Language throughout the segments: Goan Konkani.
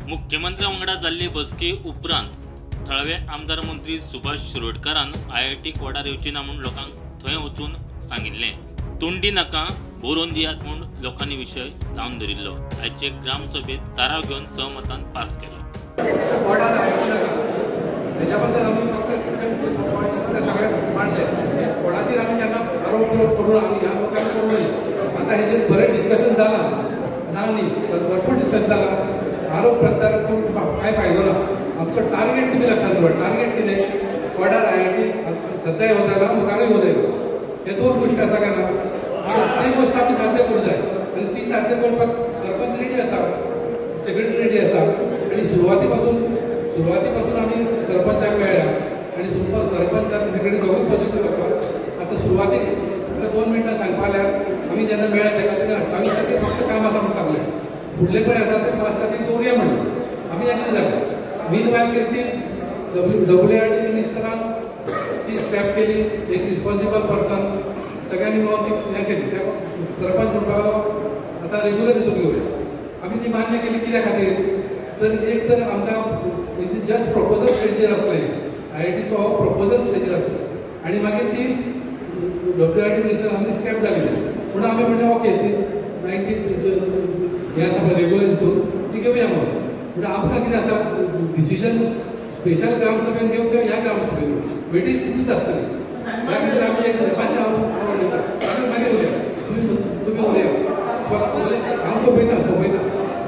मुख्यमंत्र्या वांगडा जाल्ली बसके उपरांत थळावे आमदार मंत्री सुभाष शिरोडकारान आयआयटी कोडार येवची ना म्हूण लोकांक थंय वचून सांगिल्लें. तोंडी नाका बरोवन दियात म्हूण लोकांनी विशय लावन धरिल्लो. आयचे ग्रामसभेत थाराव घेवन सहमतान पास केलो. हेज्या बद्दल आमी फक्त सगळे मांडले. कोणाचेर आमी केन्ना आरोप बिरोप करून आमी ह्या लोकांक करूं नये. आतां हेजेर बरें डिस्कशन जालां ना न्ही, भरपूर डिस्कशन जालां. आरोप प्रत्यारोप करून कांय फायदो ना. आमचो टार्गेट तुमी लक्षांत दवरात. टार्गेट कितें? कोडार आयआयटी सद्या येवं जायना, मुखारूय येवं जायना. हे दोन गोश्टी आसा काय ना, ती गोश्ट आमी साध्य करूंक जाय आनी ती साध्य करपाक सरपंच रेडी आसा, सेक्रेटरी रेडी आसा. आनी सुरवाती पासून आमी सरपंचाक मेळ्ळ्या आनी सरपंच आनी सेक्रेटरी दोगूय पॉझिटीव आसा. आतां सुरवातीक तुमकां 2 मिनटां सांगपा जाल्यार, आमी जेन्ना मेळ्ळे तेका, तेणें 28 तारखेर फक्त काम आसा म्हूण सांगलें. फुडले पळय आसा ते 5 तारखेक दवरुया म्हणलें. आमी एग्री जाले. मीन वायल कितें, डब्ल्यू आर डी मिनिस्टरान ती स्टेप केली. एक रिस्पॉन्सिबल पर्सन सगळ्यांनी मेळून ती हें केली. सरपंच म्हणपाक लागलो, आतां रेगुलर हितून घेवया. आमी ती मान्य केली. कित्या खातीर तर एक तर आमकां जस्ट प्रपोजल स्टेजीर आसलें, आयआयटीचो हो प्रपोजल स्टेजीर आसलो आनी मागीर ती डब्ल्यू आर डी मिनिस्टर आमी स्क्रॅप जाली. म्हणून आमी म्हणलें, ओके, ती 19 हें आसा पळय रेगुलर हितून ती घेवया म्हणून. म्हणटा आमकां कितें आसा, डिसिजन स्पेशल ग्रामसभेन घेवंक किंवा ह्या ग्रामसभेन वेटीज तितूच आसतली. ह्या खातीर आमी एक मातशें हांव उलयता, मागीर उलया. तुमी तुमी उलया. हांव सोंपयता सोंपयता,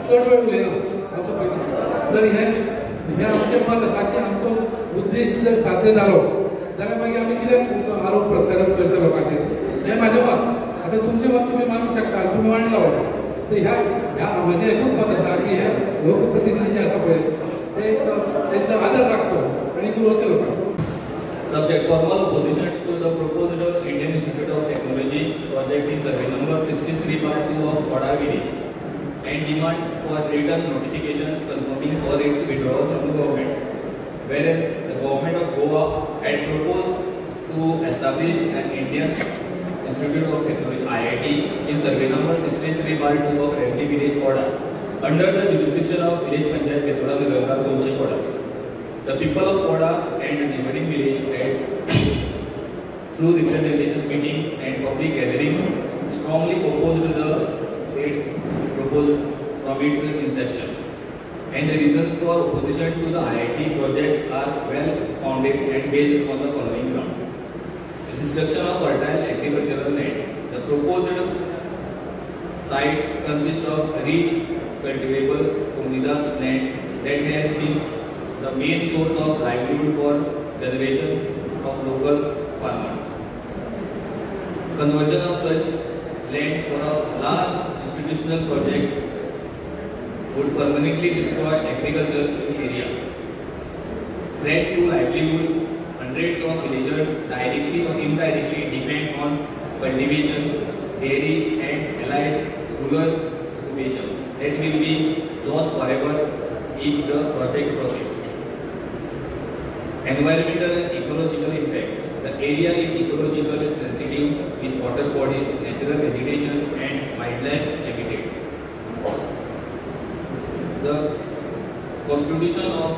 चड वेळ उलयना, हांव सोंपयता. तर हें हें आमचें मत आसा की आमचो उद्देश जर साध्य जालो जाल्यार मागीर आमी कित्याक आरोप प्रत्यारोप करचे लोकांचेर? हें म्हाजें मत. आतां तुमचें मत तुमी मानूंक शकता, तुमी मांडला. तर ह्या ह्या म्हाजें एकूच मत आसा की हे लोकप्रतिनिधी जे आसा पळय, ते एक तेंचो आदर राखचो आनी उलोवचें लोकांक. Subject: formal opposition to the proposed Indian Institute of Technology project in survey number 63 bar 2 of Kodar village and demand for written notification confirming for its withdrawal from the government. Whereas the government of Goa had proposed to establish an Indian Institute of Technology IIT in survey number 63 bar 2 of Revdi village, Kodar, under the jurisdiction of village panchayat Betoda Nilankar, Ponche, Kodar. The people of Koda and the neighboring village had, through representation meetings and public gatherings, strongly opposed the said proposal from its inception. And the reasons for opposition to the IIT project are well founded and based on the following grounds. The destruction of fertile agricultural land. The proposed site consists of rich cultivable comunidad land that has been the main source of livelihood for generations of local farmers. Conversion of such land for a large institutional project would permanently destroy agriculture in the area. Threat to livelihood: hundreds of villagers directly or indirectly depend on cultivation, dairy and allied rural occupations that will be lost forever if the project proceeds. Environmental and ecological impact. The area is ecologically sensitive with water bodies, natural vegetation and wildlife habitats. The constitution of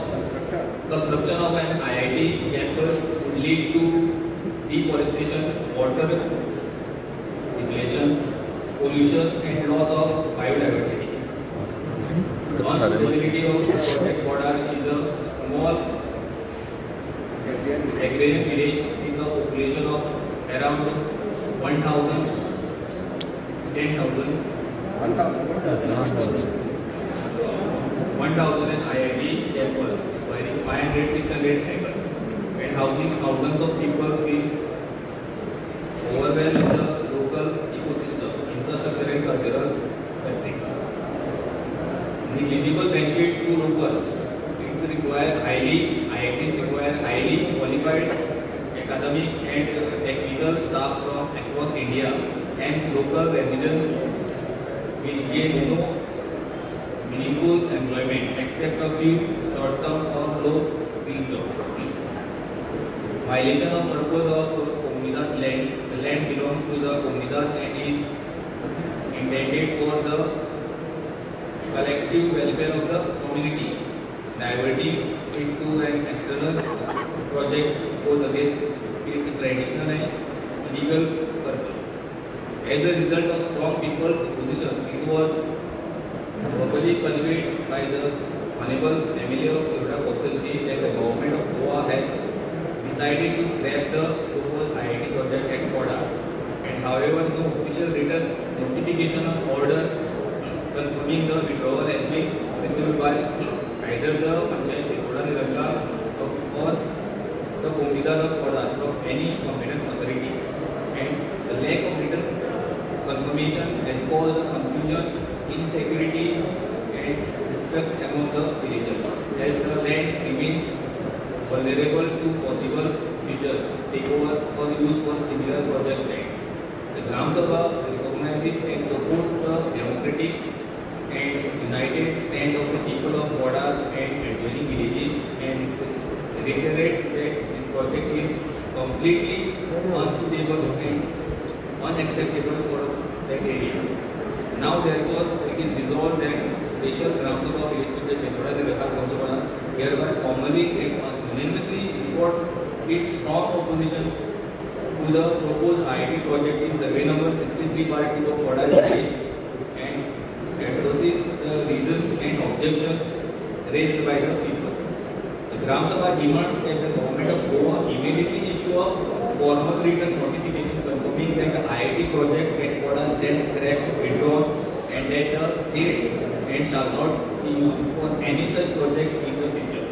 construction of an IIT campus would lead to deforestation, water depletion, pollution and loss of biodiversity. Non-suitability of project. Kodar is a small agrarian village with a population of around 1,000, 10,000, 1,000 and IIT campus requiring 500, 600 acre and housing thousands of people will overwhelm the local ecosystem, infrastructure and cultural fabric. Negligible benefit to locals. It's require highly, IITs require highly qualified academic and technical staff from across India. Hence, local residents will gain no meaningful employment except a few short-term or low-skilled jobs. Violation of purpose of Comunidad land. The land belongs to the Comunidad and is intended for the collective welfare of the community. it to an external project goes against its traditional and legal purpose. As a result of strong people's opposition, it was verbally conveyed by the Honorable MLA of Shiroda constituency that the government of Goa has decided to scrap the proposed IIT project at Podar. And however, no official written notification or order confirming the withdrawal has been received by either the Panchayat Betora Nirankar or the Comunidad of Podar from any competent authority. And the lack of written confirmation has caused the confusion, insecurity, and distrust among the villagers, as the land remains vulnerable to possible future takeover or use for similar projects. The Gram Sabha recognizes and supports the democratic and united stand of the people of Podar and adjoining villages, and reiterates that this project is completely unsuitable and unacceptable for that area. Now, therefore, it is resolved that special Gram Sabha of Village Panchayat Betora Nirankar Consola hereby formally and unanimously reports its strong opposition to the proposed IIT project in survey number 63/2 of Podar village and endorses the reasons and objections raised by the people. The Gram Sabha demands that the government of Goa immediately issue a formal written notification confirming that the IIT project at Podar stands scrapped, withdrawn, and that the said land shall not be used for any such project in the future.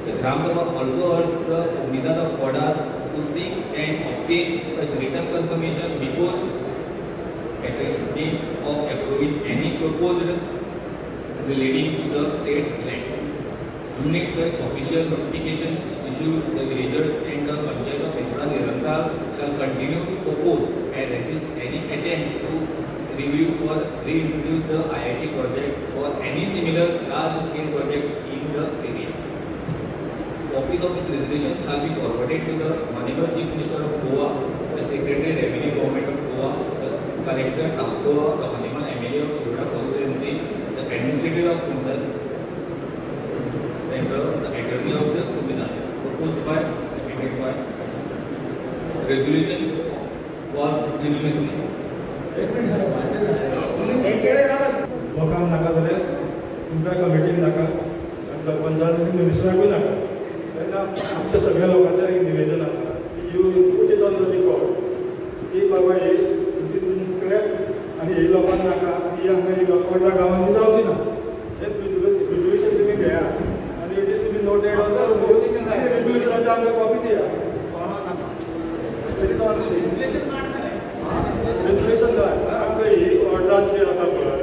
The Gram Sabha also urges the Comunidad of Podar to seek and obtain such written confirmation before attempting of approving any proposed relating to the said land. Unless such official notification is issued, the villagers and the Panchayat of Betora Nirankar shall continue to oppose and resist any attempt to review or reintroduce the IIT project or any similar large-scale project in the area. Copies of this resolution shall be forwarded to the Honorable Chief Minister of Goa, the Secretary Revenue Government of Goa, the Collector South Goa, the Honorable MLA of Shiroda constituency, the Administrator of Kundal Central, the Attorney of the Comunidad. Proposed by, seconded by. Resolution was unanimously. लोकांक नाका जाल्यार तुमकां कमिटीक नाका, सरपंचान आनी मिनिस्टराकूय नाका. तेन्ना आमच्या सगळ्या लोकांचें एक निवेदन आसा की you put it on the record की बाबा ही तुमी स्क्रॅप आनी ही लोकांक नाका आनी ही हांगा ही कोडा गांवांनी जावची ना. हें रेजोल्युशन तुमी घेया आनी it is तुमी नोटेड ऑन the रेजोल्युशनाची आमकां कॉपी दिया. It is on resolution जाय आमकां ही ऑर्डरान जी आसा पळय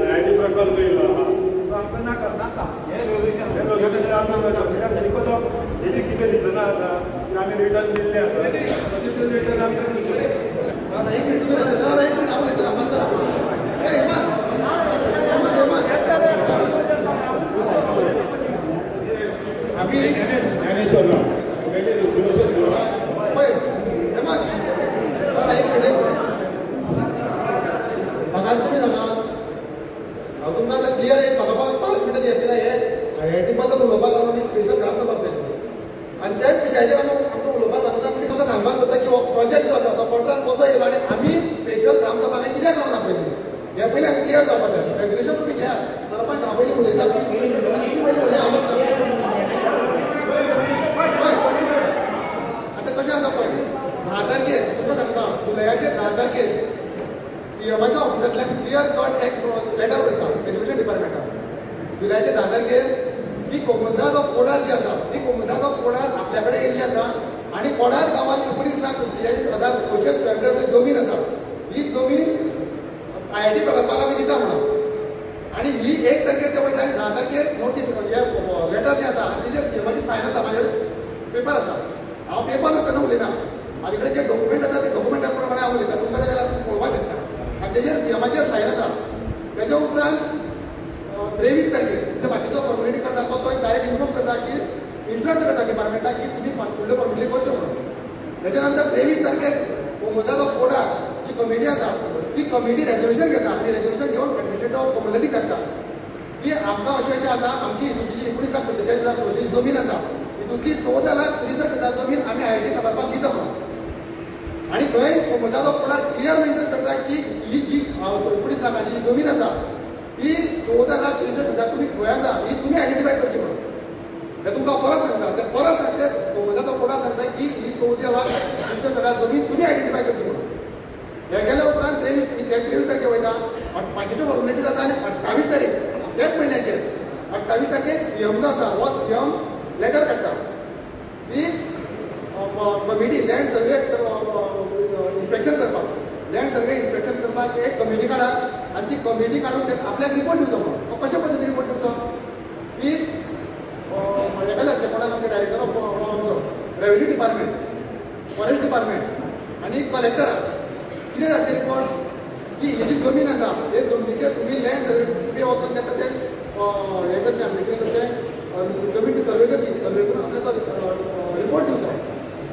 आयआयटी प्रकल्प येयलो आहा तो आमकां नाका नाका. हें रेजोल्युशन आमकां मेळटा कित्याक because of हेजी कितें रिजनां आसा ती आमी रिटर्न दिल्लें आसा तशें तें रिटर्न आमकां दिवचें. ज्ञानेश्वर रेजोल्युशन म्हाका तुमी सांगा, हांव तुमकां आतां क्लियर एक म्हाका 5 मिनटां दियात कित्याक हे आयआयटी बद्दल उलोवपाक लागून आमी स्पेशल ग्राम सभा आपयली आनी त्याच विशयाचेर आमकां उलोवपाक सांगता. तुमकां सांगपाक सोदता की हो प्रोजेक्ट जो आसा तो कोर्टान कसो येयलो आनी आमी स्पेशल ग्राम सभा कित्याक लागून आपयली हें पयलीं आमी क्लियर जावपाक जाय. रेजोल्युशन तुमी घेयात, सरपंच हांव पयलीं उलयता, प्लीज तुमी पयलीं उलया. आतां कशें आसा पळय, 10 तारखेर तुमकां सांगता, जुलयाचे 10 तारखेर सीएमाच्या ऑफिसांतल्यान क्लियर कट एक लेटर वयता एज्युकेशन डिपार्टमेंटाक. जुलयाचे 10 तारखेर ही कोमुनिदाद ऑफ कोडार जी आसा ती कोमुनिदाद ऑफ कोडार आपल्या कडेन येयल्ली आसा आनी कोडार गांवांत 19,47,600 स्क्वेअर मिटर जमीन आसा. ही जमीन आयआयटी प्रकल्पाक आमी दिता म्हणून आनी ही 1 तारखेर ते वयता आनी 10 तारखेर नोटीस हे लेटर जें आसा आनी तेजेर सीएमाची सायन आसा. म्हाजे कडेन पेपर आसा, हांव पेपर आसतना उलयना, म्हाजे कडेन जे डॉक्युमेंट आसा ते डॉक्युमेंटा प्रमाणे हांव उलयता, तुमकां जाय जाल्यार तुमी पळोवपाक शकता. आनी तेजेर सीएमाचेर सायन आसा. तेच्या उपरांत 23 तारखेर म्हणजे बाकीचो फॉर्मेलिटी करता तो डायरेक्ट इन्फॉर्म करता की इन्स्ट्रक्ट करता डिपार्टमेंटाक की तुमी फुडल्यो फॉर्मेलिटी करच्यो म्हणून. तेच्या नंतर 23 तारखेर कोमुनिदाद ऑफ कोडार जी कमिटी आसा ती कमिटी रेजोल्युशन घेता आनी रेजोल्युशन घेवन एडमिनिस्ट्रेटर ऑफ कोमुनिदादीक धाडटा की आमकां अशें अशें आसा, आमची जी 19,47,600 47,600 जमीन आसा हितूंतली 14,63,000 जमीन आमी आय I T प्रकल्पाक दिता म्हणून. आनी थंय कोमोलदादो कोडार क्लियर मेन्शन करता की ही जी 19 लाखांची जी जमीन आसा ती 14,63,000 तुमी खंय आसा ही तुमी आयडेंटिफाय करची म्हणून. हे तुमकां परत सांगता, ते परत सांगते कोमोलदादो कोडार सांगता की ही 14,63,000 जमीन तुमी आयडेंटिफाय करची म्हणून. हे गेल्या उपरांत 23 तारखे वयता, बाकीच्यो फॉर्मेलिटी जाता आनी 28 तारीख त्याच म्हयन्याचेर 28 तारखेक सीएम जो आसा हो सीएम लेटर काडटा की कमिटी लँड सर्वे इन्स्पेक्शन करपाक, लँड सर्वे इन्स्पेक्शन करपाक एक कमिटी काडा आनी ती कमिटी काडून आपल्याक रिपोर्ट दिवचो म्हणून. तो कशे पद्दतीन रिपोर्ट दिवचो की हेका धाडचें कोणाक, आमचे डायरेक्टर ऑफ आमचो रेवेन्यू डिपार्टमेंट, फॉरेस्ट डिपार्टमेंट आनी कलेक्टराक कितें धाडचें रिपोर्ट की ही जी जमीन आसा हे जमनीचेर तुमी लँड सर्वे तुमी वचून ताका तें हें करचें, आमचें कितें करचें, जमीन सर्वे करची, सर्वे करून आपल्याक तो रिपोर्ट दिवचो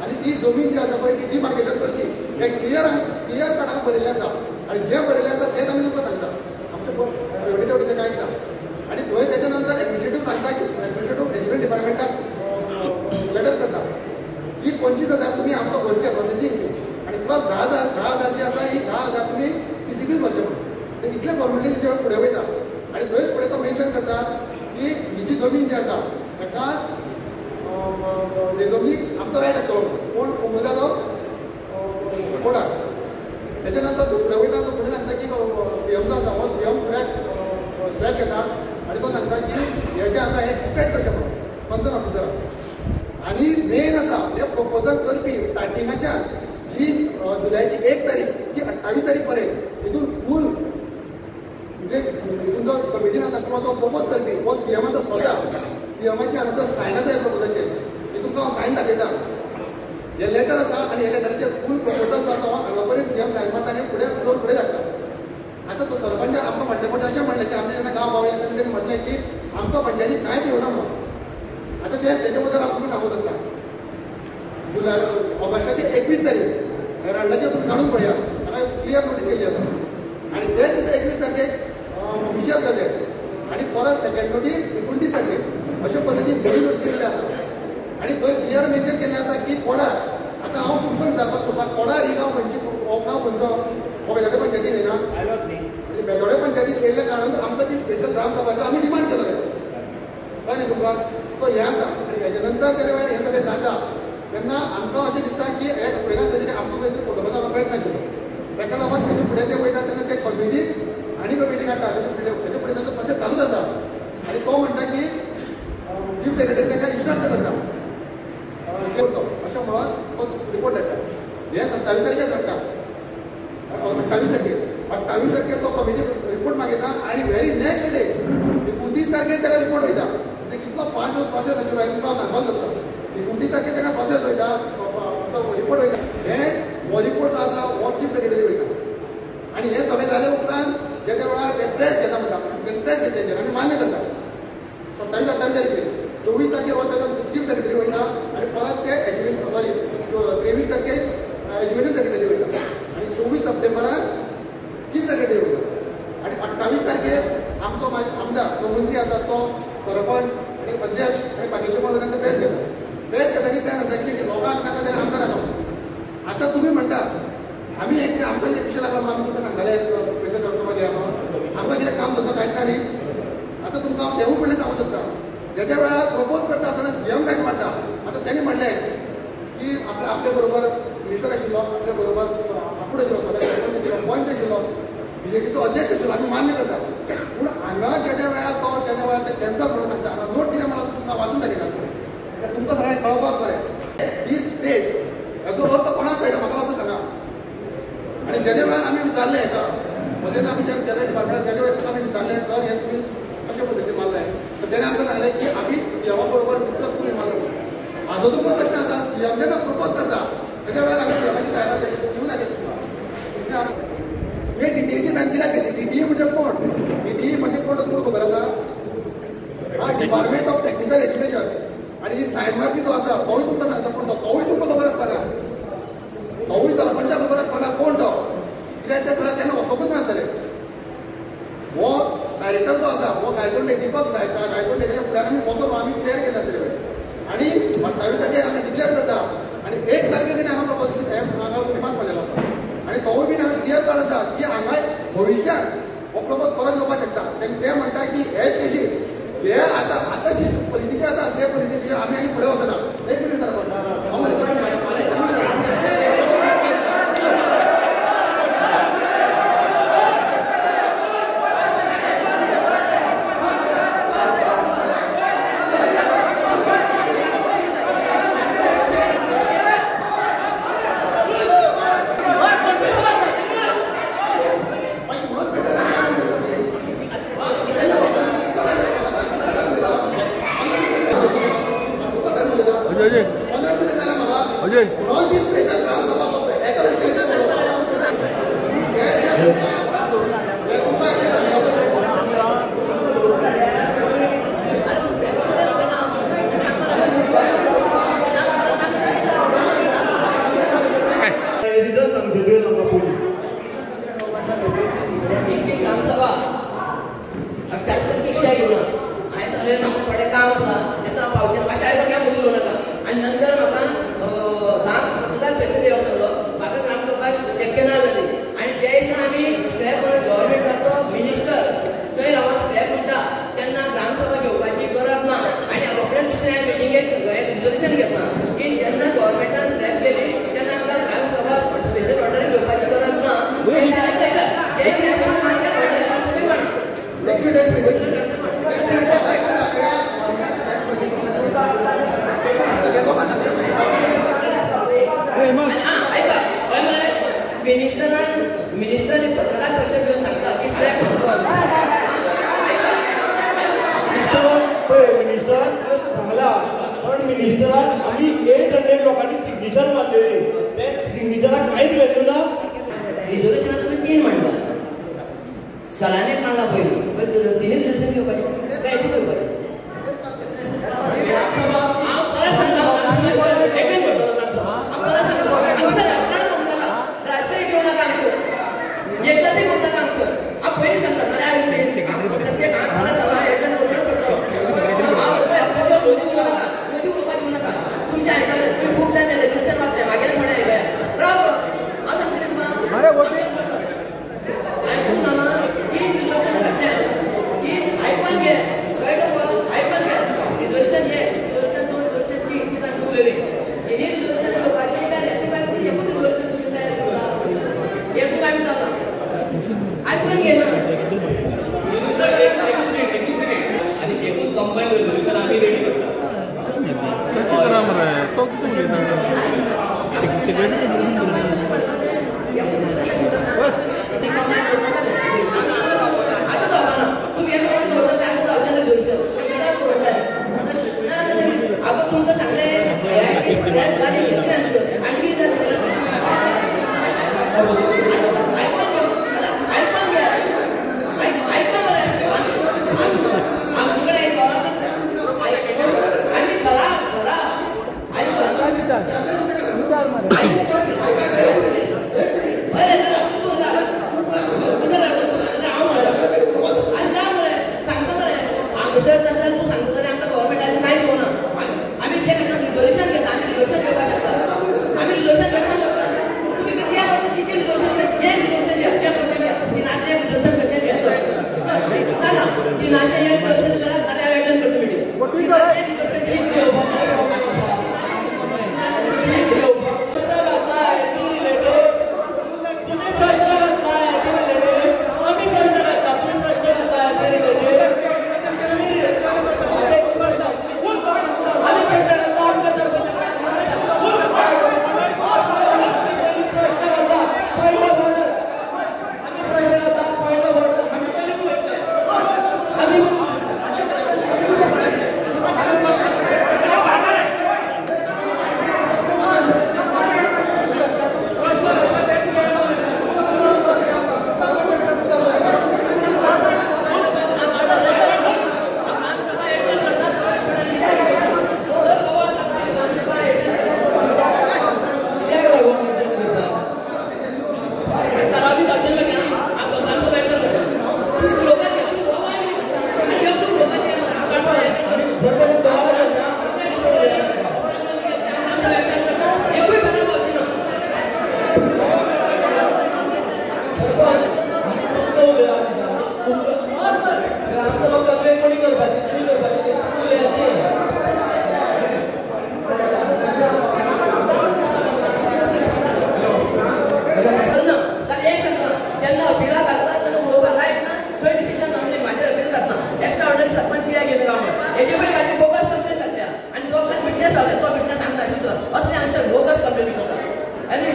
आनी ती जमीन जी आसा पळय ती डिमार्केशन करची. हें क्लियर क्लियर कटाक बरयल्लें आसा आनी जें बरयल्लें आसा तेंच आमी तुमकां सांगता, आमचें एवढे तेवढेचें कांयच ना. आनी थंय तेच्या नंतर एडमिनिस्ट्रेटीव सांगता की एडमिनिस्ट्रेटीव एज्युकेशन डिपार्टमेंटाक लेटर करता की 25,000 तुमी आमकां भरचे प्रोसेसींग फी आनी प्लस 10,000 जी आसा ही 10,000 तुमी पी सी बीच भरचे म्हणून. इतले फॉर्मेलिटी जे फुडें वयता आनी थंयच फुडें तो मेन्शन करता की ही जी जमीन जी आसा ताका हे जमनीक आमचो रायट आसतलो कोण कोमोलदादो कोडार. तेच्या नंतर फुडें वयता तो फुडें सांगता की सीएम जो आसा हो सीएम फुडें स्टेप घेता आनी तो सांगता की हे जें आसा हें डिस्पॅच करचें म्हणून कन्सर्न ऑफिसराक. आनी मेन आसा हे प्रपोजल करपी स्टार्टिंगाच्यान जी जुलयाची 1 तारीख ती 28 तारीख पर्यंत हितून फूल म्हणजे हितून जो कमिटीन आसा किंवा तो प्रपोज करपी हो सीएम आसा स्वता, सीएमाची हांगासर सायन आसा ह्या प्रपोजाचेर, ही तुमकां हांव सायन दाखयता. हे लेटर आसा आनी हे लेटराचेर फूल प्रपोजल जो आसा हो हांगा पर्यंत सीएम सायन मारता आनी फुडें लोक फुडें धाडटा. आतां तो सरपंचान आमकां फाटले फावटी अशें म्हणलें की आमचें जेन्ना गांव पावयलें तेन्ना तेणी म्हटलें की आमकां पंचायतीक कांयच येवना म्हणून. आतां ते तेच्या बद्दल हांव तुमकां सांगूंक शकता. जुलय ऑगस्टाची 21 तारीख हेराल्डाचेर तुमी काडून पळयात, हांगा क्लियर नोटीस येयल्ली आसा आनी तेच दिसा 21 तारखेक ऑफिशियल गजेट आनी परत सेकंड नोटीस 29 तारखेक अशे पद्दतीन दोनूय नोटीस येयल्ले आसा. आनी थंय क्लियर मेन्शन केल्लें आसा की कोडार, आतां हांव तुमकां विचारपाक सोदता कोडार ही गांव खंयची, हो गांव खंयचो, हो बेतोडे पंचायतीन येना, म्हणजे बेतोडे पंचायतीन येयल्ल्या कारणान आमकां ती स्पेशल ग्रामसभाचो आमी डिमांड केलो तेका, कळ्ळें न्ही तुमकां. तो हें आसा आनी हेच्या नंतर जेन्ना वेळार हें सगळें जाता तेन्ना आमकां अशें दिसता की हे पयल्यान तेजेर आमकां खंय तरी फटोवपाचो आमकां प्रयत्न आशिल्लो. ताका लागून तेजे फुडें ते वयता तेन्ना ते कमिटीक आनी कमिटी काडटा, तेजे फुडें तेजे फुडें तांचो प्रोसेस चालूच आसा आनी तो म्हणटा की चीफ सेक्रेटरी ताका इन्स्ट्रक्ट करता करचो अशें म्हणून तो रिपोर्ट धाडटा. हे 27 तारखेर धाडटा, 28 तारखेर 28 तारखेर तो कमिटी रिपोर्ट मागयता आनी व्हेरी नेक्स्ट डे 29 तारखेर ताका रिपोर्ट वयता. म्हणजे कितलो फास्ट प्रोसेस आशिल्लो हें तुमकां हांव सांगपाक सोदता. 29 तारखेर ताका प्रोसेस वयता, रिपोर्ट वयता, हे हो रिपोर्ट जो आसा हो चीफ सेक्रेटरी वयता. आनी हें सगळें जाल्या उपरांत जे त्या वेळार ते प्रेस घेता म्हणटा, प्रेस घेता तेजेर आमी मान्य करता. 27 28 तारखेर 24 तारखेर हो सगळो चीफ सेक्रेटरी वयता आनी परत ते एज्युकेशन सॉरी 23 तारखेर एज्युकेशन सेक्रेटरी वयता आनी 24 सप्टेंबराक चीफ सेक्रेटरी वयता आनी 28 तारखेर आमचो आमदार जो मंत्री आसा तो सरपंच आनी अध्यक्ष आनी बाकीचे कोण वयता ते प्रेस घेता. प्रेस घेतकीर ते सांगता की लोकांक नाका जाल्यार आमकां नाका. आतां तुमी म्हणटात आमी एक कितें आमकां कितें पिशें लागलां म्हणून आमी तुमकां सांगताले स्पेशल ग्रामसभा घेया म्हणून, आमकां कितें काम धंदो कांयच ना न्ही. आतां तुमकां हांव तेवूय फुडलें सांगूंक सोदता. जे वेळार प्रपोज करता आसतना सीएम सायन मारता. आतां तेणी म्हणलें की आपल्या आपले बरोबर मिनिस्टर आशिल्लो, आपल्या बरोबर आपूण आशिल्लो, सगळे सरपंच आशिल्लो, पंच आशिल्लो, बीजेपीचो अध्यक्ष आशिल्लो, आमी मान्य करता. पूण हांगा जे वेळार तो तेन्ना वेळार ते कॅन्सल म्हणून सांगता. हांगा नोट कितें म्हणा तुमकां वाचून दाखयता, तुमकां सगळ्यांक कळपाक बरें. दीस डेट हाचो अर्थ कोणाक कळटा म्हाका मातसो सांगा. आनी जेन्ना वेळार आमी विचारलें हेका, म्हणजे आमी जेन्ना डिपार्टमेंटात जेन्ना वेळार आमी विचारलें सर हें तुमी कशे पद्दतीन मारलें, तर तेणें आमकां सांगलें की आमी सीएमा बरोबर डिस्कस करून मारलो. हाजो तुमकां प्रश्न आसा, सीएम जेन्ना प्रपोज करता तेच्या वेळार आमी सीएमाची सायन दिवं लागेल तुमकां. तुवें डीटीएची सायन कित्याक घेतली? डीटीए म्हणजे कोण? डीटीए म्हणजे कोण तुमकां खबर आसा? Department of technical education. आनी ही सायन मारपी जो आसा तोवूय तुमकां सांगता कोण तो, तोवूय तुमकां खबर आसपाना, तोवूय सरपंचाक खबर आसपाना कोण तो, कित्याक ते थंय तेन्ना वचोकूच नासतलें. हो डायरेक्टर जो आसा हो गायतोंडे दीपक गायतोंडे तेच्या फुड्यान आमी बसोन आमी क्लियर केले आसले आनी 28 तारखेक आमी डिक्लेअर करता आनी 1 तारखेर तेणें हांगा प्रपोज हांगा रिमार्क्स मारलेलो आसा आनी तोवूय बीन हांगा क्लियर कट आसा की हांगा भविश्यांत हो प्रपोज परत येवपाक शकता. ते म्हणटा की हे स्टेजीर हे आतां आतां जी परिस्थिती आसा ते परिस्थितीचेर आमी आनी फुडें वचना. एक मिनीट सरपंच, हांव मिनिस्टरान पत्रकार परिशद घेवन सांगता की स्लॅब मिनिस्टरान सांगला पण मिनिस्टरान आमी 800 लोकांनी सिग्नेचर मारलेली ते सिग्नेचराक कांयच व्हॅल्यू ना. रिजोल्युशनान तुमी 3 म्हणटा सरांनी मांडला पयलीं तिनूय रिजोल्युशन घेवपाचें काय एकूच घेवपाचें. हांव परत सांगता, एटेंड करतलो ग्रामसभा. हांव परत सांगता, हांगसर राजकारण घेवं नाका, हांगसर एकदां घेवं नाका हांगसर. हांव पयलीं सांगता जाल्यार प्रत्येक हांव परत सांगता एटेंड करून पडटलो. हांव रोजी उलोवं नाका, रोजी उलोवपाक दिवं नाका. तुमचें आयकलें, तुमी खूब टायम रेजोल्युशन मागता मागीर म्हणें आयकया राव. हांव सांगता तुमकां आयकूंक जाणा 3 रिजोल्युशन घातल्या, 3 आयकून घे, कळटा मुगो, आयकून घे. रिजोल्युशन हे रिजोल्युशन 2 रिजोल्युशन 3 3 आमी उलयलीं. तिनूय रिजोल्युशन घेवपाचें काय रेक्टिफाय करून एकूच रिजोल्युशन तुमी तयार करता एकूच आमी जाता आयकून घे ना. आनी एकूच कंबायन रेजोल्युशन आमी रेडी करता. आतां जावपाना तुमी एक फावट दवरता आतां जावचें रिजोल्युशन दवरताय. आगो तुमकां सांगलें घेतलें आनी कितें जालें आयकून घे, आयकून घे, आयका मरे आमचे कडेन आमी घरा घरा आयकून जालें तो विटनस आमकां आशिल्लो असले हांगसर बोगस कंप्लेनी करता आनी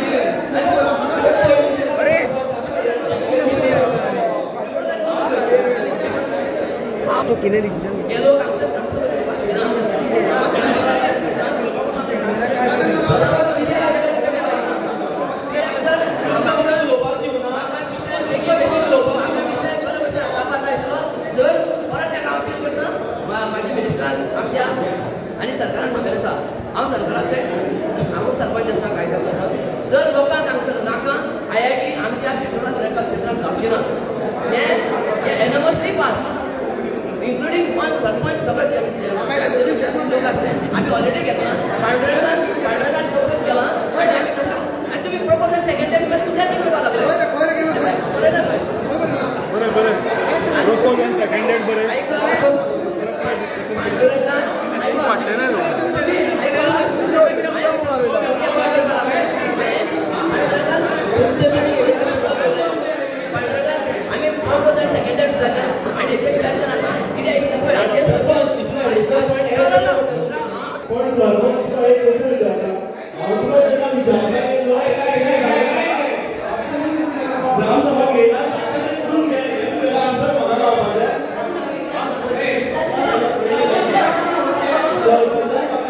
हे लोक हांगसर जर परत ताका अपील करता म्हाज्या मिनिस्टरान आमच्या आनी सरकारान सांगलें आसा हांव सरकाराक हांव सरपंच आसा कायद्याक आसा जर लोकांक हांगसर नाका आयआयटी आमच्या पेट्रोलान क्षेत्रांत जावची ना हें एनमसली पास इन्क्लुडींग पंच सरपंच सगळे लोक आसले आमी ऑलरेडी घेतला पांडुरंगान प्रपोज केला आनी तुमी प्रपोजल सेकंड टायम तुमच्याच करपाक लागले बरें ना बरें बरें प्रपोज सेकंड डेट बरें आमी प्रपोजल सेकंड डेट जालें आनी पण सरपंच तुका एक क्वेश्चन विचारता हांव तुका जेन्ना विचारता ग्रामसभा घेयला करून घे हें तुवें आन्सर म्हाका गावपाचें सरपंचान म्हाका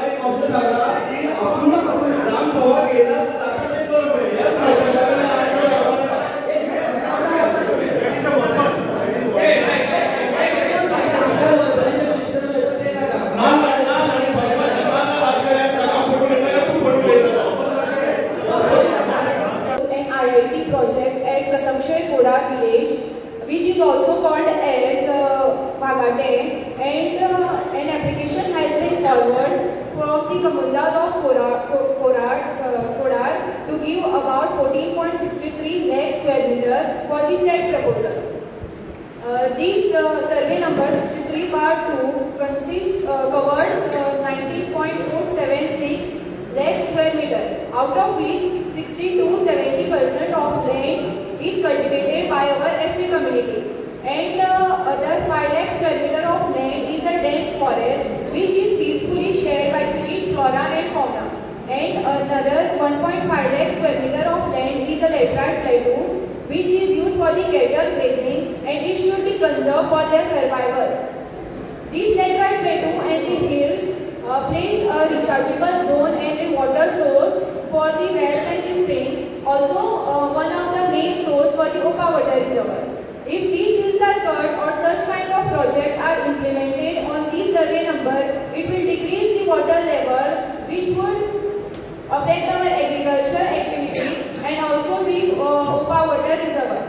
एक क्वेश्चन सांगला की आपूण ग्रामसभा घेयला ताका तें कर पळय ह्या सरपंचा कडल्यान आन्सर गावपाक An IIT project at Kasamshay Kodar village, which is also called as Vagate, and an application has been forwarded from the Comunidad of Kodar to give about 14.63 lakh square meter for the said proposal. This survey number 63/2 consists covers 19.476 lakh square meter, out of which 60 to 70% of land is cultivated by our ST community, and other 5 lakh square meter of land is a dense forest which is peacefully shared by the rich flora and fauna, and another 1.5 lakh square meter of land is a laterite plateau which is used for the cattle grazing, and it should be conserved for their survival. This laterite plateau and the hills plays a rechargeable zone and a water source for the wells and the springs, also one of the main source for the Opa water reservoir. If these hills are cut or such kind of project are implemented on this survey number, it will decrease the water level, which would affect our agricultural activities and also the Opa water reservoir.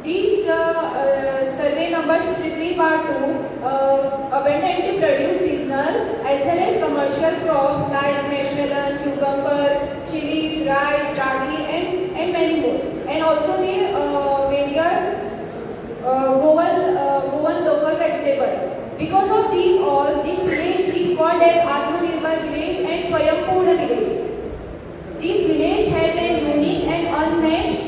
This survey number 63/2 abundantly produce seasonal as well as commercial crops like marshmallow, cucumber, chilies, rice, ragi, and many more. And also the various Goan local vegetables. Because of these all, this village is called as Atmanirbhar village and Swayampurna village. This village has a unique and unmatched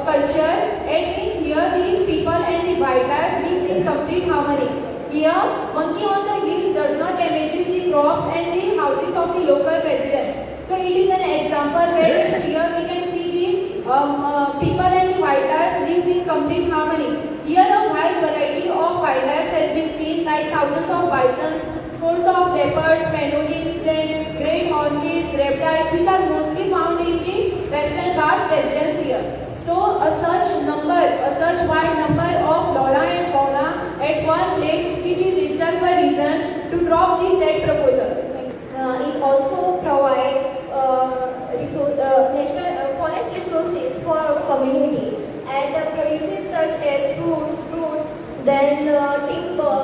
culture, as in here the people and the wildlife lives in complete harmony. Here, monkey on the hills does not damages the crops and the houses of the local residents. So it is an example where here we can see the people and the wildlife lives in complete harmony. Here a wide variety of wildlife has been seen, like thousands of bisons, scores of leopards, pangolins, then great hornbills, reptiles, which are mostly found in the Western Ghats residents here. So a such wide number of flora and fauna at one place, which is itself a reason to drop this said proposal. It also provide natural forest resources for our community, and produces such as fruits, then timber,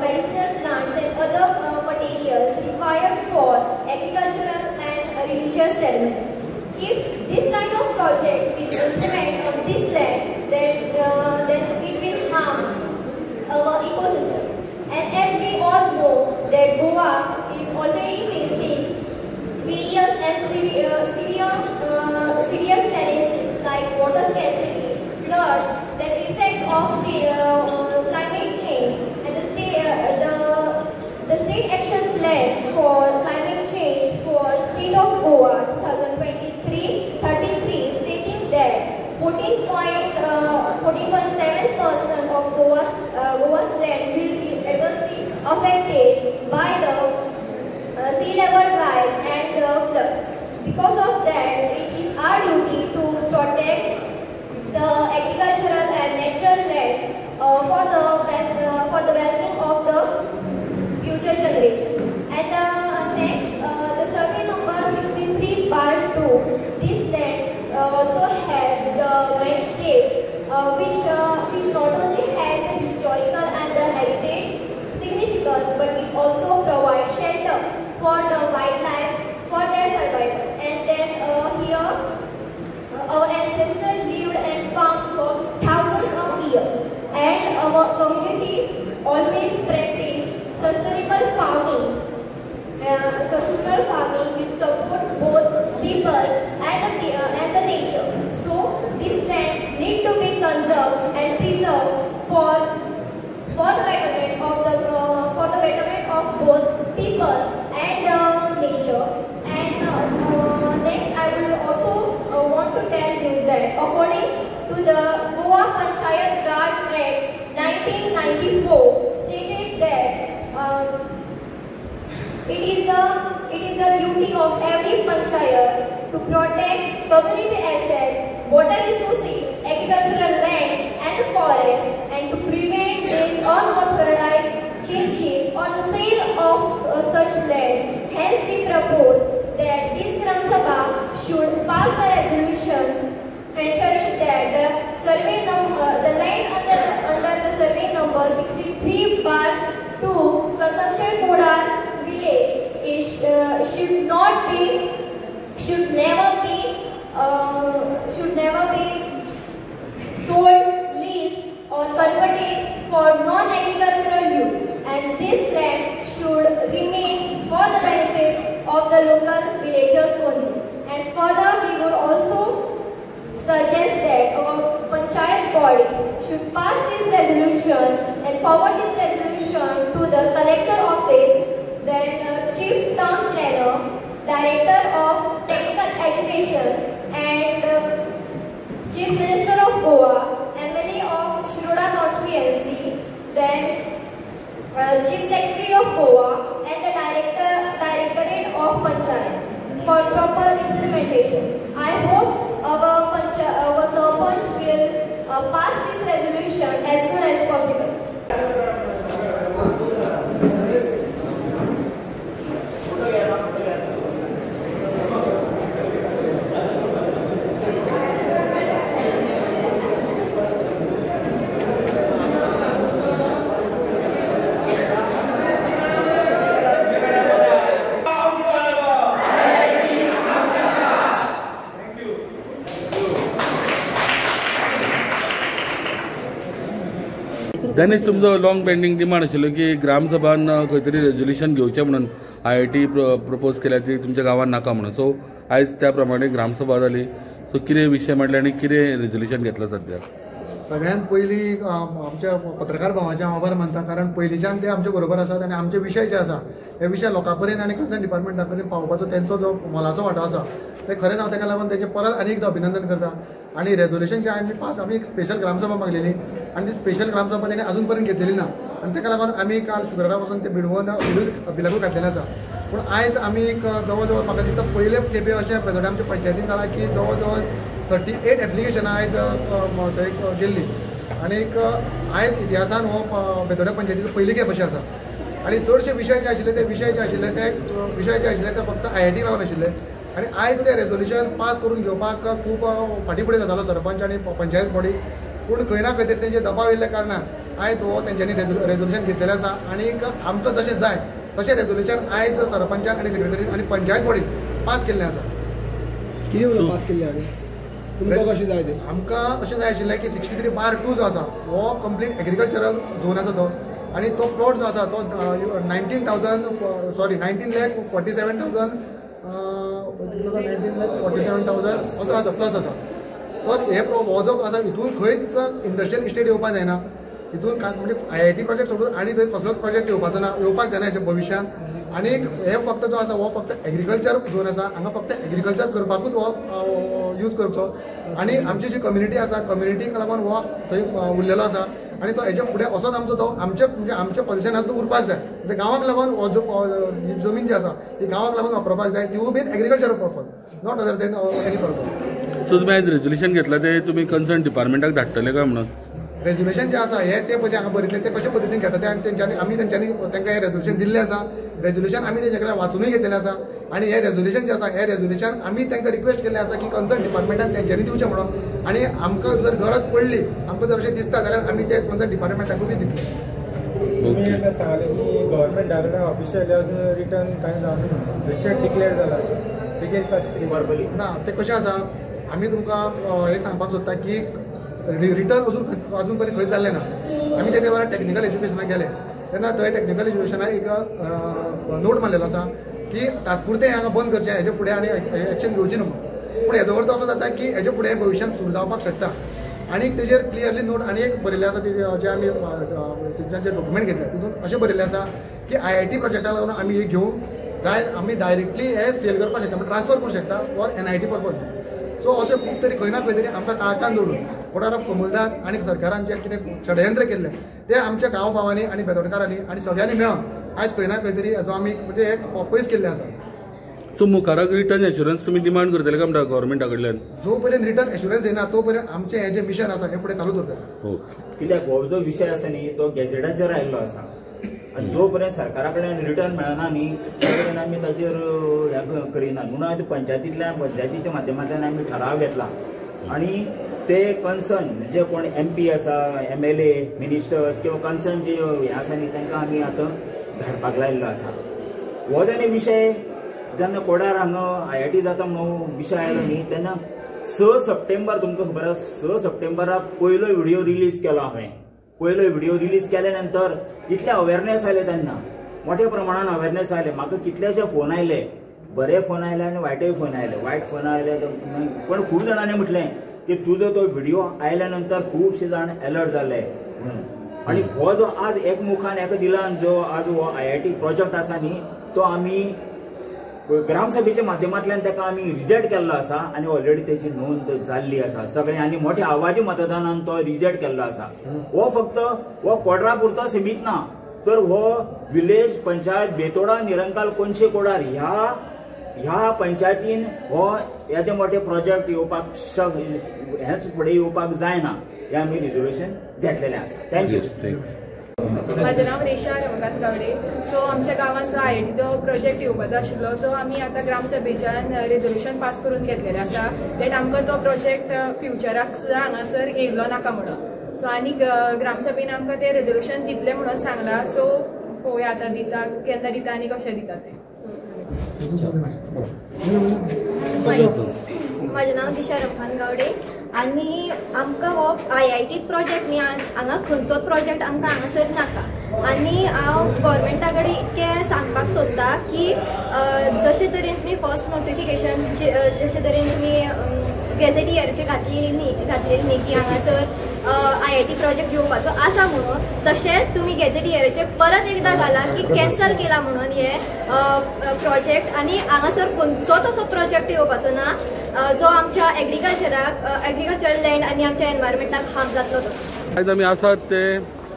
medicinal plants and other materials required for agricultural and religious ceremony. If this kind of project will implement on this land, then it will harm our ecosystem. And as we all know that Goa is already facing various and severe challenges like water scarcity, floods, the effect of climate change, and the state action plan for climate change for State of Goa 2023-33 stating that 14.7% of Goa's land will be adversely affected by the sea level rise and the floods. Because of that, it is our duty to protect the agricultural and natural land for the well-being of the future generation. And next, the survey number 63/2. This land also has the many caves, which not only has the historical and the heritage significance, but it also provides shelter for the wildlife for their survival. And then here, our ancestors lived and farmed for thousands of years, and our community always practiced sustainable farming. Which support both people and the nature. So this land need to be conserved and preserved for the betterment of both people and nature. And next, I would also want to tell you that according to the Goa Panchayat Raj Act 1994, stated that it is the duty of every panchayat to protect community assets, water resources, agricultural land and the forest, and to prevent these unauthorized changes or the sale of such land. Hence, we propose that this Gram Sabha should pass a resolution ensuring that the survey number, the land under the survey number 63/2 Consumption Podar village is should never be sold, leased or converted for non-agricultural use, and this land should remain for the benefits of the local villagers only. And further, we would also suggest that our panchayat body should pass this resolution and forward this resolution to the collector office, then chief town planner, director of technical education, and chief minister of Goa, MLA of Shiroda constituency, then chief secretary of Goa, and the directorate of panchayat for proper implementation. I hope our sarpanch will pass this resolution as soon as possible. Danesh, तुमचो लॉंग पेंडींग डिमांड आशिल्लो की ग्रामसभान खंय तरी रेजोल्युशन घेवचें म्हणून आय I T propose केल्या ती तुमच्या गांवान नाका म्हणून, सो आयज त्या प्रमाणे ग्रामसभा जाली, सो कितें विशय मांडले आनी कितें रेजोल्युशन घेतलां सद्या? सगळ्यांत पयलीं आमच्या पत्रकार भावाचें हांव आभार मानता, कारण पयलींच्यान ते आमचे बरोबर आसात आनी आमचे विशय जे आसा हे विशय लोकां पर्यंत आनी कन्सर्न डिपार्टमेंटा पर्यंत पावोवपाचो तेंचो जो मोलाचो वांटो आसा ते खरेंच हांव ताका लागून तेचें परत आनी एकदां अभिनंदन करता. आनी रेजोल्युशन जें आमी पास, आमी एक स्पेशल ग्रामसभा मागलेली आनी ती स्पेशल ग्रामसभा तेणी अजून पर्यंत घेतलेली ना आनी ताका लागून आमी काल शुक्रारा वचून ते बिडवून बिलाकूय घातलेलें आसा. पूण आयज आमी एक जवळ जवळ म्हाका दिसता पयले खेपे अशें बेतोड्या आमच्या पंचायतीन जालां की जवळ जवळ 38 एप्लिकेशनां आयज थंय गेल्ली आनीक आयज इतिहासान हो बेतोड्या पंचायतीचो पयली खेप अशें आसा. आनी चडशे विशय जे आशिल्ले ते विशय जे आशिल्ले ते विशय जे आशिल्ले ते फक्त IIT लागून आशिल्ले आनी आयज ते रेजोल्युशन पास करून घेवपाक खूब फाटीं फुडें जातालो सरपंच आनी पंचायत बॉडी, पूण खंय ना खंय तरी तेंचे दबाव येयल्ल्या कारणान आयज हो तेंच्यांनी रेजोल्युशन घेतलेलें आसा आनीक आमकां जशें जाय तशें रेजोल्युशन आयज सरपंचान आनी सेक्रेटरीन आनी पंचायत बॉडीन पास केल्लें आसा. कितें पास केल्लें आनी तुमकां कशें जाय तें? आमकां अशें जाय आशिल्लें की 63/2 जो आसा हो कंप्लीट एग्रीकल्चरल झोन आसा तो, आनी तो प्लॉट जो आसा तो 19,47,000 असो आसा, प्लस आसा. तर हे हो जो आसा हितून खंयच इंडस्ट्रियल इस्टेट येवपाक जायना, हितून म्हणजे आय I T project सोडून आनी थंय कसलोच प्रोजेक्ट येवपाचो ना, येवपाक जायना हेच्या भविश्यान. आनी हे फक्त जो आसा हो फक्त एग्रीकल्चर झोन आसा. हांगा फक्त एग्रीकल्चर करपाकूच हो यूज करचो. आनी आमची जी कम्युनिटी आसा, कम्युनिटीक लागून हो थंय उरलेलो आसा आनी तो हेच्या फुडें असोच आमचो तो आमचे म्हणजे आमच्या पोजिशनान तो उरपाक जाय. म्हणजे गांवाक लागून हो जो ही जमीन जी आसा ही गांवाक लागून वापरपाक जाय, तिवूय बीन agriculture purpose, not other than any purpose. So तुमी आयज रेजोल्युशन घेतला ते तुमी कन्सर्न डिपार्टमेंटाक धाडटले काय म्हणून? रेजोल्युशन जे आसा हे ते पयलीं हांगा बरयतले, ते कशे पद्दतीन घेता ते आनी तेंच्यांनी आमी तेंच्यांनी तांकां हें रेजोल्युशन दिल्लें आसा. रेजोल्युशन आमी तेंचे कडेन वाचुनूय घेतलेलें आसा आनी हें रेजोल्युशन जें आसा हें रेजोल्युशन आमी तांकां रिक्वेस्ट केल्लें आसा की कन्सर्न डिपार्टमेंटान तेंच्यांनी दिवचें म्हणून. आनी आमकां जर गरज पडली, आमकां जर अशें दिसता जाल्यार आमी ते कन्सर्न डिपार्टमेंटाकूय बी दितले. तुमी एकदा सांगलें की गव्हर्मेंटा कडल्यान ऑफिशियली अजून रिटर्न कांय जावना म्हणून, स्टेट डिक्लेअर जाला अशें, तेजेर कशें कितें वर्बली ना? तें कशें आसा, आमी तुमकां हें सांगपाक सोदता की रिटर्न अजून अजून पर्यंत खंय जाल्लें ना. आमी जेन्ना वेळार टॅक्निकल एज्युकेशनाक गेले तेन्ना थंय टॅक्निकल एज्युकेशनाक एक नोट मारलेलो आसा की तात्पुरतें हांगा बंद करचें, हेजे फुडें आनी एक्शन घेवची न्हू म्हणून. पूण हेजो अर्थ असो जाता की हेजे फुडें भविश्यांत सुरू जावपाक शकता. आनी तेजेर क्लियरली नोट आनी एक बरयल्लें आसा, ते जे आमी तेंच्यान जे डॉक्युमेंट घेतले तितून अशें बरयल्लें आसा की आय I T प्रोजेक्टा लागून आमी हे घेवन जाय आमी डायरेक्टली हे सेल करपाक शकता, म्हणजे ट्रान्सफर करूंक शकता for N I T purpose. So अशें खूब तरी खंय ना खंय तरी आमकां काळखान दवरून कोडार ऑफ कमलदार आनी सरकारान जें कितें षडयंत्र केल्लें तें आमच्या गांव गांवांनी आनी बेतोडकारांनी आनी सगळ्यांनी मेळोन आयज खंय ना खंय तरी हेजो आमी म्हणजे एक पयस केल्लें आसा. सो मुखाराक रिटर्न एश्युरन्स तुमी डिमांड करतले काय म्हणटा गव्हर्मेंटा कडल्यान? जो पर्यंत रिटर्न एश्युरन्स येना तो पर्यंत आमचें हें जें मिशन आसा हें फुडें चालूच उरतलें. ओके. कित्याक हो जो विशय आसा न्ही तो गॅझेटाचेर आयिल्लो आसा आनी जो पर्यंत सरकारा कडल्यान रिटर्न मेळना न्ही तो पर्यंत आमी ताचेर हें करिना. म्हणून आमी पंचायतींतल्यान पंचायतीच्या माध्यमांतल्यान आमी ठराव घेतला आनी ते कन्सर्न जे कोण एम पी आसा, एम एल ए, मिनिस्टर्स किंवा कन्सर्न जे हें आसा न्ही तांकां आमी आतां धाडपाक लायिल्लो आसा. हो जेन्ना विशय जेन्ना कोडार हांगा आय I T जाता म्हणून विशय आयलो न्ही तेन्ना 6 सप्टेंबर, तुमकां खबर आसा, 6 सप्टेंबराक पयलो व्हिडियो रिलीज केलो हांवें. पयलो व्हिडियो रिलीज केल्या नंतर इतले अवेरनेस आयले, तेन्ना मोठ्या प्रमाणान अवेरनेस आयले. म्हाका कितलेशे फोन आयले, बरे फोन आयले आनी वायटय फोन आयले. वायट फोन आयले पण खूब जाणांनी म्हटलें की तुजो तो व्हिडियो आयल्या नंतर खुबशे जाण एलर्ट जाले म्हणून. आनी हो जो आज एकमुखान एका दिलान जो आज हो आय I T project आसा न्ही तो आमी ग्रामसभेच्या माध्यमांतल्यान ताका आमी रिजेक्ट केल्लो आसा आनी ऑलरेडी तेची नोंद जाल्ली आसा सगळें आनी मोठ्या आवाजी मतदानान तो रिजेक्ट केल्लो आसा. हो फक्त हो कोडरा पुरतो सिमीत ना तर हो विलेज पंचायत बेतोडा, निरंकाल, कोनशे, कोडार ह्या ह्या पंचायतीन हो येदे मोठे प्रोजेक्ट येवपाक हेच फुडें येवपाक जायना हें आमी रिजोल्युशन घेतलेलें आसा. Thank you. म्हाजें नांव रेशा रमाकांत गावडे. सो आमच्या गांवांत जो आय आय टीचो प्रोजेक्ट येवपाचो आशिल्लो तो आमी आतां ग्रामसभेच्यान रेजोल्युशन पास करून घेतलेलें आसा that आमकां तो प्रोजेक्ट फ्युचराक सुद्दां हांगासर येयल्लो नाका म्हणून. सो आनी ग्रामसभेन आमकां तें रेजोल्युशन दितलें म्हणून सांगलां. सो पळोवया आतां दिता केन्ना दिता आनी कशें दिता तें. म्हाजें नांव दिशा रमाकांत गावडे आनी आमकां हो आय I T project न्ही, हांगा खंयचोच प्रोजेक्ट आमकां हांगासर नाका. आनी हांव गव्हर्मेंटा कडेन इतकें सांगपाक सोदता की जशे तरेन तुमी फर्स्ट नोटिफिकेशन जशे तरेन तुमी गॅझेटियरचे घातलेली न्ही की हांगासर आय I T project येवपाचो आसा म्हणून, तशेंच तुमी गॅझेटियराचे परत एकदां घाला की कॅन्सल केला म्हणून हे प्रोजेक्ट. आनी हांगासर खंयचोच असो प्रोजेक्ट येवपाचो ना जो आमच्या एग्रीकल्चराक, एग्रीकल्चर लँड आनी आमच्या एनवायरमेंटाक हार्म जातलो तो. आयज आमी आसात ते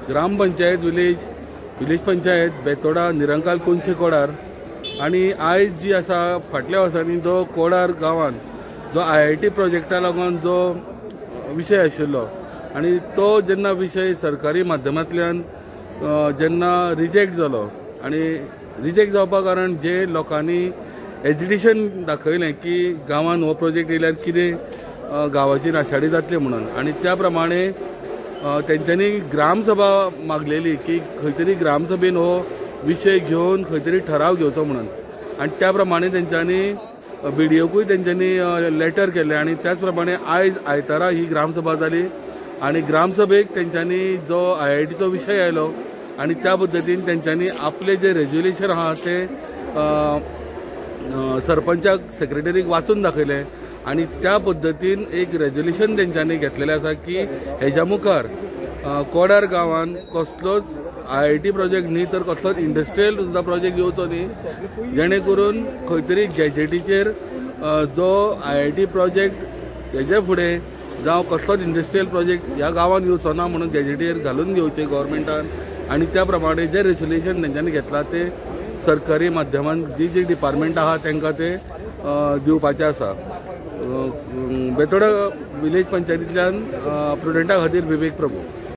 ग्रामपंचायत विलेज पंचायत बेतोडा, निरंकाल, कोनशे, कोडार. आनी आयज जी आसा फाटल्या वर्सांनी जो कोडार गांवांत जो आय I T प्रोजेक्टा लागून जो विशय आशिल्लो आनी तो जेन्ना विशय सरकारी माध्यमांतल्यान जेन्ना रिजेक्ट जालो आनी रिजेक्ट जावपा कारण जे लोकांनी एजिटेशन दाखयलें की गांवांत हो प्रोजेक्ट येयल्यार कितें गांवाची नाशाडी जातली म्हणून, आनी त्या प्रमाणे तेंच्यांनी ग्रामसभा मागलेली की खंय तरी ग्रामसभेन हो विशय घेवन खंय तरी ठराव घेवचो म्हणून. आनी त्या प्रमाणे तेंच्यांनी बी डी ओकूय तेंच्यांनी लेटर केलें आनी त्याच प्रमाणे आयज आयतारा ही ग्रामसभा जाली आनी ग्रामसभेक तेंच्यांनी जो आय आय टीचो विशय आयलो आनी त्या पद्दतीन तेंच्यांनी आपलें जें रेजोल्युशन आहा तें सरपंचाक, सेक्रेटरीक वाचून दाखयलें आनी त्या पद्दतीन एक रेजोल्युशन तेंच्यांनी घेतलेलें आसा की हेज्या मुखार कोडार गांवान कसलोच IIT project न्ही तर कसलोच इंडस्ट्रियल सुद्दां प्रोजेक्ट येवचो न्ही, जेणे करून खंय तरी गॅजेटीचेर जो IIT project हेजे फुडें जावं कसलोच इंडस्ट्रियल प्रोजेक्ट ह्या गांवान येवचो ना म्हणून गॅजेटीचेर घालून घेवचें गव्हर्मेंटान आनी त्या प्रमाणे जे रेजोल्युशन तेंच्यांनी घेतलां ते सरकारी माध्यमान जी जी डिपार्टमेंट आहा तांकां ते दिवपाचें आसा. बेतोडा विलेज पंचायतींतल्यान प्रुडंटा खातीर विवेक प्रभू.